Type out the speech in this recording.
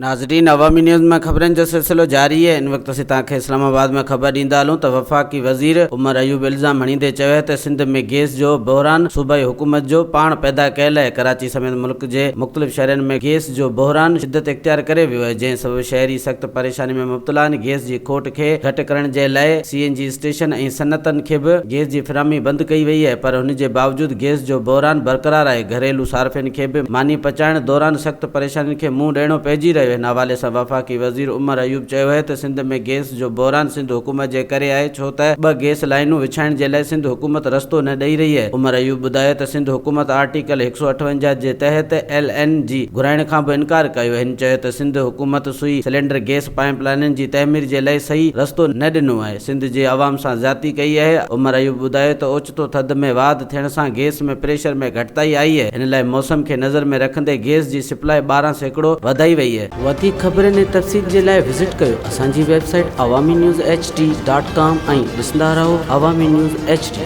ناظرين عوامي نيوز ۾ خبرن جو سلسلو جاري آهي ان وقت اسين توهان کي اسلام آباد ۾ خبر ڏيندا هلون ته وفاقي وزير عمر ايوب الزام هڻيندي چيو آهي ته سنڌ ۾ گيس جو بحران صوبائي حڪومت جو پاڻ پيدا ڪيل آهي ڪراچي سميت ملڪ جي مختلف شهرن ۾ گيس جو بحران شدت اختيار ڪري ويو آهي جنهن سبب شهري سخت پريشاني ۾ مبتلا آهن گيس جي کوٽ کي گهٽ ڪرڻ جي لاء سي اين جي اسٽيشن ۽ صنعتن کي به گيس جي فراهمي بند ڪئي وئي آهي پر ان جي باوجود گيس جو بحران برقرار آهي گهريلو صارفين کي به ماني پچائڻ دوران سخت پريشانين کي منهن ڏيڻو پئجي رهيو آهي ان حوالي سان وفاقي وزير عمر ايوب چيو آهي ته سنڌ ۾ گيس جو بحران سنڌ حڪومت جي ڪري آهي ڇو ته ٻه گيس لائينون وڇائڻ جي لاء سنڌ حڪومت رستو نه ڏئي رهي آهي عمر ايوب ٻڌايو ته سنڌ حڪومت آرٽيڪل 158 جي تحت ايل اين جي گهرائڻ کان به انڪار ڪيو هن چيو ته سنڌ حڪومت سوئي سلينڊر گيس پائيپ لائينن جي تعمير جي لاء صحيح رستو نه ڏنو آهي، سنڌ جي عوام سان زيادتي ڪئي آهي، عمر ايوب ٻڌايو ته اوچتو ٿڌ ۾ واڌ ٿيڻ سان گيس ۾ پريشر ۾ گهٽتائي آئي آهي، ان لاء موسم کي نظر ۾ رکندي گيس جي سپلاء 12% وڌائي وئي آهي. وڌيڪ خبرن ۽ تفصيل جي لاء وزٽ ڪيو اسان جي website Awami news H D dot com ۽ ڏسندا رهو عوامي نيوز ايڇ ڊي.